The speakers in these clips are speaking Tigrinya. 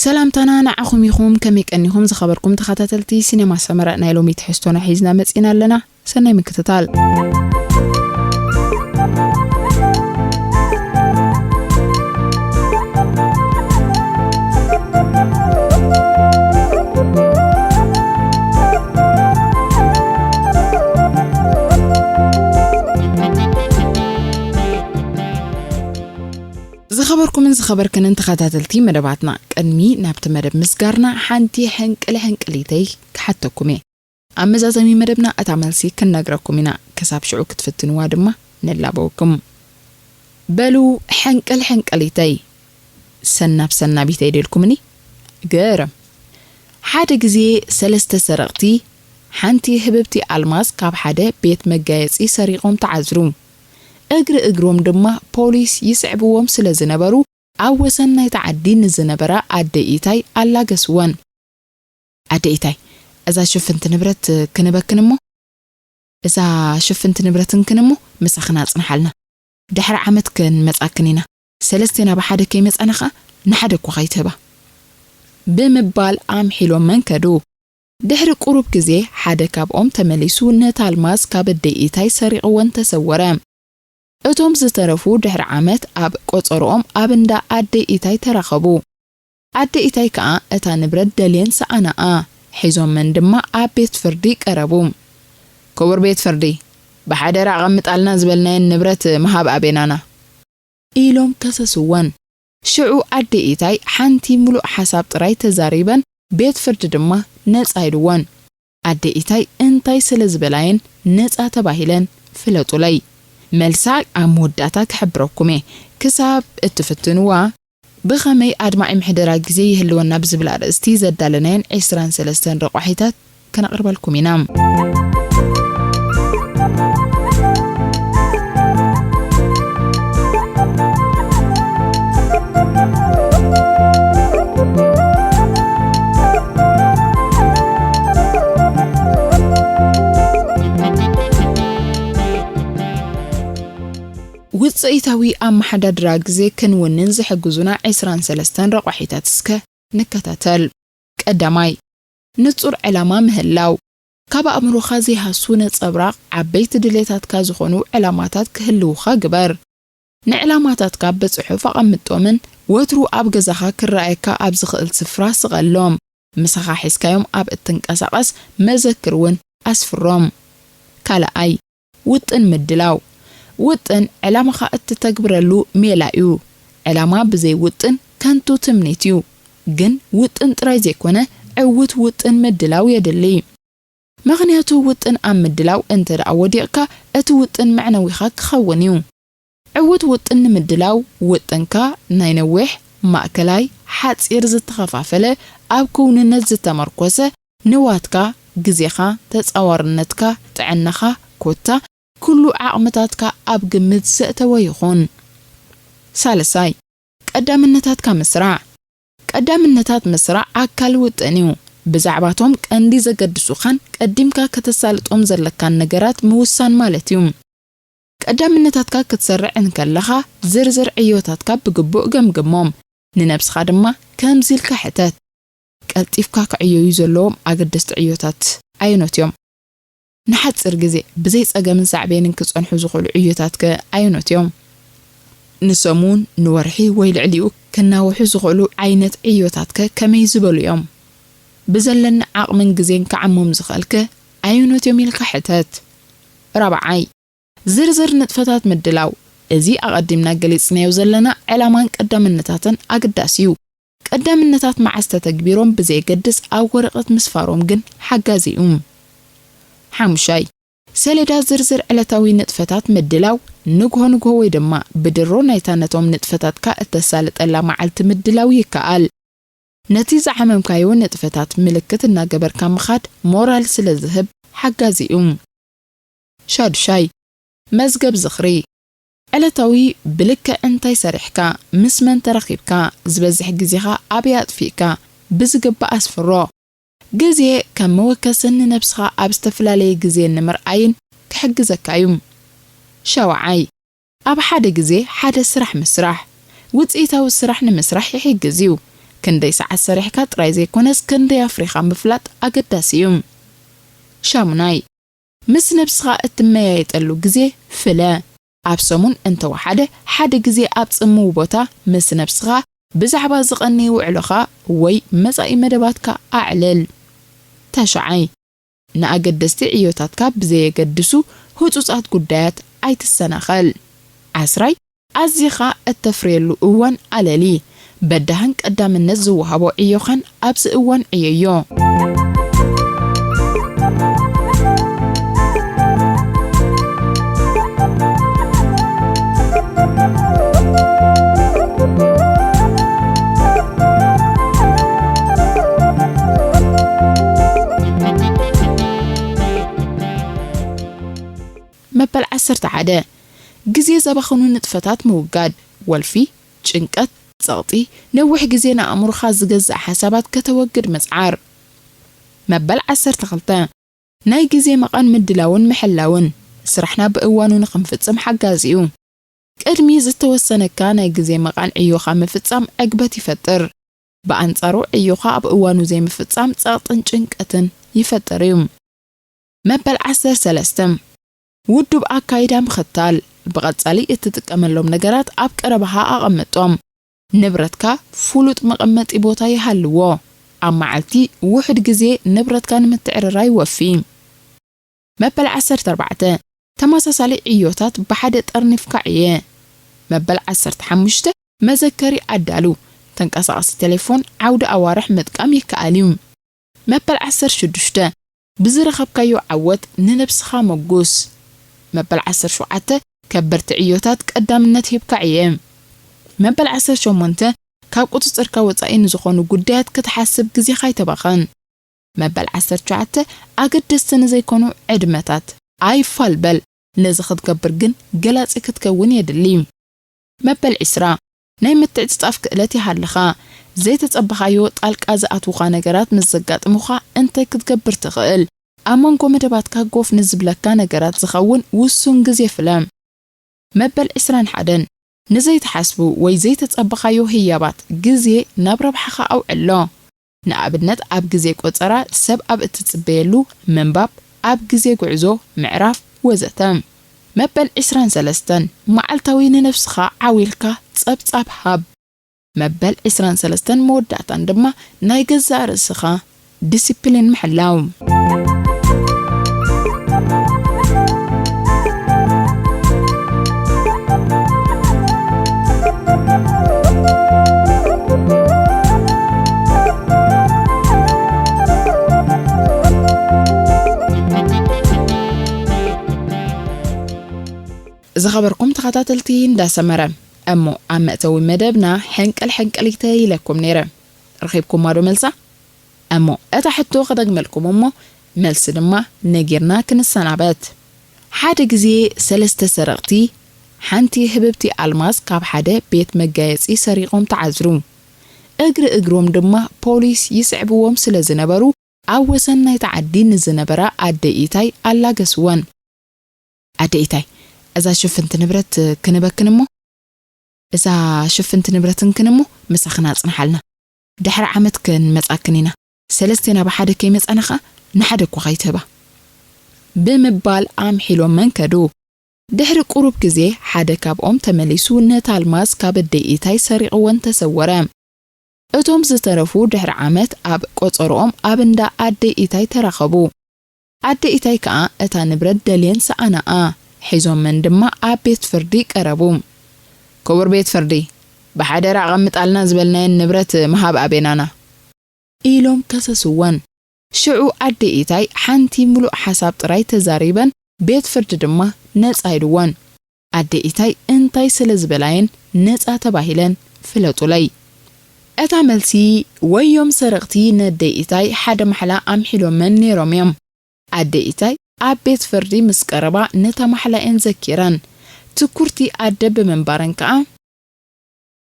ሰላምታና ንዓኹም ይኹን። ከመይ ቀኒኹም ዝኸበርኩም ተኸታተልቲ ሲኔማ ሰመረ? ናይ ሎሚ ትሕዝቶና ሒዝና መጺና ኣለና። ሰናይ ምክትታል። ዝኸበርኩምን ዝኸበርክንን ተኸታተልቲ መደባትና፣ ቅድሚ ናብቲ መደብ ምስጋርና ሓንቲ ሕንቅል ሕንቅሊተይ ክሓተኩም እየ። ኣብ መዛዘሚ መደብና እታ መልሲ ክንነግረኩም ኢና። ክሳብ ሽዑ ክትፍትንዋ ድማ ንላበወኩም። በሉ ሕንቅል ሕንቅሊተይ፣ ሰናብ ሰናቢተይ ደልኩምኒ? ገርም። ሓደ ግዜ ሰለስተ ሰረቕቲ ሓንቲ ህብብቲ ኣልማዝ ካብ ሓደ ቤት መጋየጺ ሰሪቖም ተዓዝሩ። እግሪ እግሮም ድማ ፖሊስ ይስዕብዎም ስለ ዝነበሩ፣ ኣብ ወሰን ናይታ ዓዲ ንዝነበራ ኣደ ኢታይ ኣላገስወን። ኣደ ኢታይ፣ እዛ ሽፍንቲ ንብረት ክንበክን እሞ፣ እዛ ሽፍንቲ ንብረትንክን እሞ ምሳኽን ኣጽንሓልና። ድሕሪ ዓመት ክንመጻክን ኢና። ሰለስቴና ብሓደ ከይመጻና ኸኣ ንሓደ እኳ ኸይትህባ። ብምባል ኣምሒሎም መንከዱ። ድሕሪ ቁሩብ ግዜ ሓደ ካብኦም ተመሊሱ ነታ ኣልማዝ ካብ ኣደ ኢታይ ሰሪቕወን ተሰወረ። እቶም ዝተረፉ ድሕሪ ዓመት ኣብ ቆጸርኦም ኣብ እንዳ ኣደ ኢታይ ተራኸቡ። ኣደ ኢታይ ከኣ እታ ንብረት ደልየን ሰኣናኣ። ሒዞመን ድማ ኣብ ቤት ፍርዲ ቀረቡ። ክቡር ቤት ፍርዲ፣ ብሓደራ ኣቐምጣልና ዝበልናየን ንብረት ምሃብ ኣቤናና። ኢሎም ከሰስወን። ሽዑ ኣደ ኢታይ ሓንቲ ምሉእ ሓሳብ ጥራይ ተዛሪበን፣ ቤት ፍርዲ ድማ ነጻ ኢልወን። ኣደ ኢታይ እንታይ ስለ ዝበላየን ነጻ ተባሂለን? ፍለጡለይ። መልሳ ኣብ መወዳእታ ክሕብረኩም እየ። ክሳብ እትፍትንዋ፣ ብኸመይ ኣድማዒ ምሕደራ ግዜ ይህልወና ብዝብል ኣርእስቲ ዘዳለናየን ዕስራን ሰለስተን ረቋሒታት ከነቕርበልኩም ኢና። ውጽኢታዊ ኣመሓዳድራ ግዜ ክንውንን ዝሕግዙና ዕስራን ሰለስተን ረቋሒታት እስከ ንከታተል። ቀዳማይ፣ ንጹር ዕላማ ምህላው። ካብ ኣእምሮኻ ዘይሃሱ ነጸብራቕ ዓበይቲ ድሌታትካ ዝኾኑ ዕላማታት ክህልዉኻ ግበር። ንዕላማታትካ ብጽሑፍ ኣቐምጦምን ወትሩ ኣብ ገዛኻ ክረኣየካ ኣብ ዝኽእል ስፍራ ስቐሎም። ምሳኻ ሒዝካዮም ኣብ እትንቀሳቐስ መዘክር እውን ኣስፍሮም። ካልኣይ፣ ውጥን ምድላው። ውጥን ዕላማኻ እትተግብረሉ ሜላ እዩ። ዕላማ ብዘይ ውጥን ከንቱ ትምኒት እዩ። ግን ውጥን ጥራይ ዘይኮነ፣ ዕዉት ውጥን ምድላው የድሊ። ምኽንያቱ ውጥን ኣብ ምድላው እንተ ደኣ ወዲቕካ፣ እቲ ውጥን መዕነዊኻ ክኸውን እዩ። ዕዉት ውጥን ንምድላው፣ ውጥንካ ናይ ነዊሕ፣ ማእከላይ፣ ሓጺር ዝተኸፋፈለ፣ ኣብ ክውንነት ዝተመርኮሰ፣ ንዋትካ፣ ግዜኻ፣ ተጻዋርነትካ፣ ጥዕናኻ፣ ኮታ ኩሉ ዓቕምታትካ ኣብ ግምት ዘእተወ ይኹን። ሳልሳይ፣ ቀዳምነታትካ ምስራዕ። ቀዳምነታት ምስራዕ ኣካል ውጥን እዩ። ብዛዕባቶም ቀንዲ ዘገድሱኻን ቀዲምካ ከተሳልጦም ዘለካን ነገራት ምውሳን ማለት እዩ። ቀዳምነታትካ ክትሰርዕ እንከለኻ፣ ዝርዝር ዕዮታትካ ብግቡእ ገምግሞም። ንነብስኻ ድማ ከምዚ ኢልካ ሕተት፣ ቀልጢፍካ ክዕየዩ ዘለዎም ኣገደስቲ ዕዮታት ኣየኖት እዮም? ንሓጺር ግዜ ብዘይ ጸገምን ሳዕቤንን ክጸንሑ ዝኽእሉ ዕዮታትከ ኣየኖት እዮም? ንሰሙን፣ ንወርሒ ወይ ልዕሊኡ ክናውሑ ዝኽእሉ ዓይነት ዕዮታትከ ከመይ ዝበሉ እዮም? ብዘለኒ ዓቕምን ግዜን ክዓሞም ዝኽእልከ ኣየኖት እዮም ኢልካ ሕተት። ራብዓይ፣ ዝርዝር ንጥፈታት ምድላው። እዚ ኣቐዲምና ገሊጽናዮ ዘለና ዕላማን ቀዳምነታትን ኣገዳሲ እዩ። ቀዳምነታት መዓስ ተተግቢሮም ብዘየገድስ ኣብ ወረቐት ምስፋሮም ግን ሓጋዚ እዩ። ሓሙሻይ፣ ሰሌዳ ዝርዝር ዕለታዊ ንጥፈታት ምድላው። ንግሆ ንግሆ ወይ ድማ ብድሮ ናይታ ነቶም ንጥፈታትካ እተሳልጠላ መዓልቲ ምድላው ይከኣል። ነቲ ዝዓመምካዮ ንጥፈታት ምልክት እናገበርካ ምኻድ ሞራል ስለ ዝህብ ሓጋዚ እዩ። ሻዱሻይ፣ መዝገብ ዝኽሪ። ዕለታዊ ብልክዕ እንታይ ሰሪሕካ፣ ምስ መን ተራኺብካ፣ ዝበዝሕ ግዜኻ ኣበይ ኣጥፊእካ፣ ብዝግባእ ኣስፍሮ። ግዜ ከም መወከስን ንነብስኻ ኣብ ዝተፈላለየ ግዜ ንምርኣይን ክሕግዘካ እዩ። ሸውዓይ፣ ኣብ ሓደ ግዜ ሓደ ስራሕ ምስራሕ፣ ውጽኢታዊ ስራሕ ንምስራሕ ይሕግዝ እዩ። ክንደይ ሰዓት ሰሪሕካ ጥራይ ዘይኮነስ፣ ክንደይ ኣፍሪኻ ምፍላጥ ኣገዳሲ እዩ። ሻሙናይ፣ ምስ ነብስኻ እትመያየጠሉ ግዜ ፍለ። ኣብ ሰሙን እንተወሓደ ሓደ ግዜ ኣብ ጽምው ቦታ ምስ ነብስኻ ብዛዕባ ዝቐንየ ውዕሎኻ ወይ መጻኢ መደባትካ ኣዕልል። ተሽዓይ፣ ንኣገደስቲ ዕዮታትካ ብዘየገድሱ ህጹጻት ጉዳያት ኣይትሰናኸል። ዓስራይ፣ ኣዚኻ እተፍርየሉ እዋን ኣለሊ። በዳህን ቀዳምነት ዝወሃቦ ዕዮኻን ኣብዚ እዋን ዕየዮ። መበል ዓሰርተ ሓደ፣ ግዜ ዘባኽኑ ንጥፈታት ምውጋድ፣ ወልፊ፣ ጭንቀት፣ ጸቕጢ፣ ነዊሕ ግዜ ንኣእምሮኻ ዝገዝእ ሓሳባት ከተወግድ ምጽዓር። መበል ዓሰርተ ክልተ፣ ናይ ግዜ መቓን ምድላውን ምሕላውን፣ ስራሕና ብእዋኑ ንኽንፍጽም ሓጋዚ እዩ። ቅድሚ ዝተወሰነካ ናይ ግዜ መቓን ዕዮኻ ምፍጻም ዕግበት ይፈጥር። ብኣንጻሩ ዕዮኻ ኣብ እዋኑ ዘይምፍጻም ጸቕጥን ጭንቀትን ይፈጥር እዩ። መበል ዓሰርተ ሰለስተ፣ ውዱብ ኣካይዳ ምኽታል። ብቐጻሊ እትጥቀመሎም ነገራት ኣብ ቀረባኻ ኣቐምጦም። ንብረትካ ፍሉጥ መቐመጢ ቦታ ይሃልዎ። ኣብ መዓልቲ ውሑድ ግዜ ንብረትካ ንምትዕርራይ ወፊ። መበል ዓሰርተ ኣርባዕተ፣ ተመሳሳሊ ዕዮታት ብሓደ ጠርኒፍካ ዕየ። መበል ዓሰርተ ሓሙሽተ፣ መዘከሪ ኣዳሉ። ተንቀሳቓሲ ቴሌፎን ዓውዲ ኣዋርሕ ምጥቃም ይከኣል እዩ። መበል ዓሰርተ ሽዱሽተ፣ ብዝረኸብካዮ ዓወት ንነብስኻ መጉስ። መበል ዓሰርተ ሸውዓተ፣ ከበድቲ ዕዮታት ቀዳምነት ሂብካ ዕየ። መበል ዓሰርተ ሸሞንተ፣ ካብ ቁጽጽርካ ወጻኢ ንዝኾኑ ጉዳያት ክትሓስብ ግዜኻ ኣይተባኸን። መበል ዓሰርተ ትሽዓተ፣ ኣገደስቲ ንዘይኮኑ ዕድመታት ኣይፋል በል። ነዚ ክትገብር ግን ገላጺ ክትከውን የድሊ። መበል ዕስራ፣ ናይ ምትዕጽጻፍ ክእለት ይሃልኻ። ዘይተጸበኻዮ ጣልቃ ዝኣትዉኻ ነገራት ምስ ዘጋጥሙኻ እንታይ ክትገብር ትኽእል? ኣብ መንጎ መደባትካ ጎፍ ንዝብለካ ነገራት ዝኸውን ውሱን ግዜ ፍለ። መበል ዕስራን ሓደን፣ ንዘይተሓስቡ ወይ ዘይተጸበኻዮ ህያባት ግዜ ናብ ረብሓኻ ኣውዕሎ። ንኣብነት፣ ኣብ ግዜ ቆጸራ ሰብ ኣብ እትጽበየሉ ምንባብ፣ ኣብ ግዜ ጉዕዞ ምዕራፍ፣ ወዘተ። መበል ዕስራን ሰለስተን፣ መዓልታዊ ንነብስኻ ዓው ኢልካ ጸብጻብ ሃብ። መበል ዕስራን ሰለስተን፣ መወዳእታን ድማ ናይ ገዛእ ርእስኻ ዲሲፕሊን ምሕላው። ዝኸበርኩም ተኸታተልቲ እንዳሰመረ፣ እሞ ኣብ መእተዊ መደብና ሕንቅል ሕንቅሊተ ኢለኩም ነይረ። ረኺብኩማ ዶ መልሳ? እሞ እታ ሕቶ ክደግመልኩም እሞ መልሲ ድማ ነጊርና ክንሰናበት። ሓደ ግዜ ሰለስተ ሰረቕቲ ሓንቲ ህብብቲ ኣልማዝ ካብ ሓደ ቤት መጋየጺ ሰሪቖም ተዓዝሩ። እግሪ እግሮም ድማ ፖሊስ ይስዕብዎም ስለ ዝነበሩ ኣብ ወሰን ናይቲ ዓዲ ንዝነበራ ኣደ ኢታይ ኣላገስወን። ኣደ ኢታይ፣ እዛ ሽፍንቲ ንብረት ክንበክን እሞ፣ እዛ ሽፍንቲ ንብረትንክን እሞ ምሳኽን ኣጽንሓልና። ድሕሪ ዓመት ክንመጻክን ኢና። ሰለስቴና ብሓደ ከይመጻና ኸኣ ንሓደ እኳ ከይትህባ። ብምባል ኣምሒሎም መንከዱ። ድሕሪ ቁሩብ ግዜ ሓደ ካብኦም ተመሊሱ ነታ ኣልማዝ ካብ ኣደ ኢታይ ሰሪቕወን ተሰወረ። እቶም ዝተረፉ ድሕሪ ዓመት ኣብ ቆጸርኦም ኣብ እንዳ ኣደ ኢታይ ተራኸቡ። ኣደ ኢታይ ከኣ እታ ንብረት ደልየን ሰኣናኣ። ሒዞመን ድማ ኣብ ቤት ፍርዲ ቀረቡ። ክቡር ቤት ፍርዲ፣ ብሓደራ ኣቐምጣልና ዝበልናየን ንብረት ምሃብ ኣቤናና። ኢሎም ከሰስወን። ሽዑ ኣደ ኢታይ ሓንቲ ምሉእ ሓሳብ ጥራይ ተዛሪበን፣ ቤት ፍርዲ ድማ ነጻ ኢልወን። ኣደ ኢታይ እንታይ ስለ ዝበላየን ነጻ ተባሂለን? ፍለጡለይ። እታ መልሲ፣ ወዮም ሰረቕቲ ነደ ኢታይ ሓደ ማሕላ ኣምሒሎመን ነይሮም እዮም። ኣደ ኢታይ ኣብ ቤት ፍርዲ ምስ ቀረባ ነታ ማሕላ እየን ዘኪረን። ትኩርቲ ኣደ ብምንባረን ከኣ፣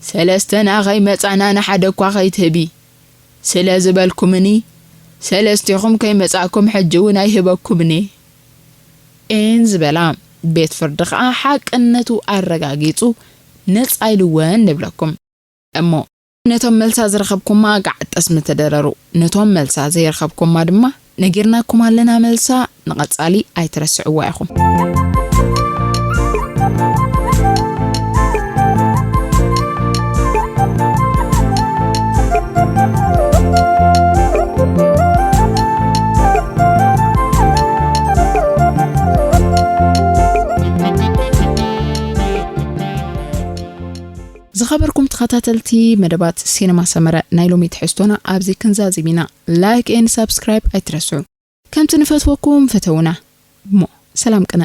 "ሰለስተና ከይመጻና ንሓደ እኳ ከይትህቢ ስለ ዝበልኩምኒ፣ ሰለስቲኹም ከይመጻእኩም ሕጂ እውን ኣይህበኩምኒ" ኤን ዝበላ ቤት ፍርዲ ከኣ ሓቅነቱ ኣረጋጊጹ ነጻ ኢልወን ንብለኩም። እሞ ነቶም መልሳ ዝረኸብኩማ ጋዕ ጠስሚ ተደረሩ፣ ነቶም መልሳ ዘይረኸብኩማ ድማ ነጊርናኩም ኣለና መልሳ። ንቐጻሊ ኣይትረስዕዋ ኢኹም። ዝኸበርኩም ተኸታተልቲ መደባት ሲነማ ሰመረ፣ ናይ ሎሚ ትሕዝቶና ኣብዚ ክንዛዝም ኢና። ላይክ ኤን ሳብስክራይብ ኣይትረስዑ። ከምቲ ንፈትወኩም ፈተውና። እሞ ሰላም ቅነ።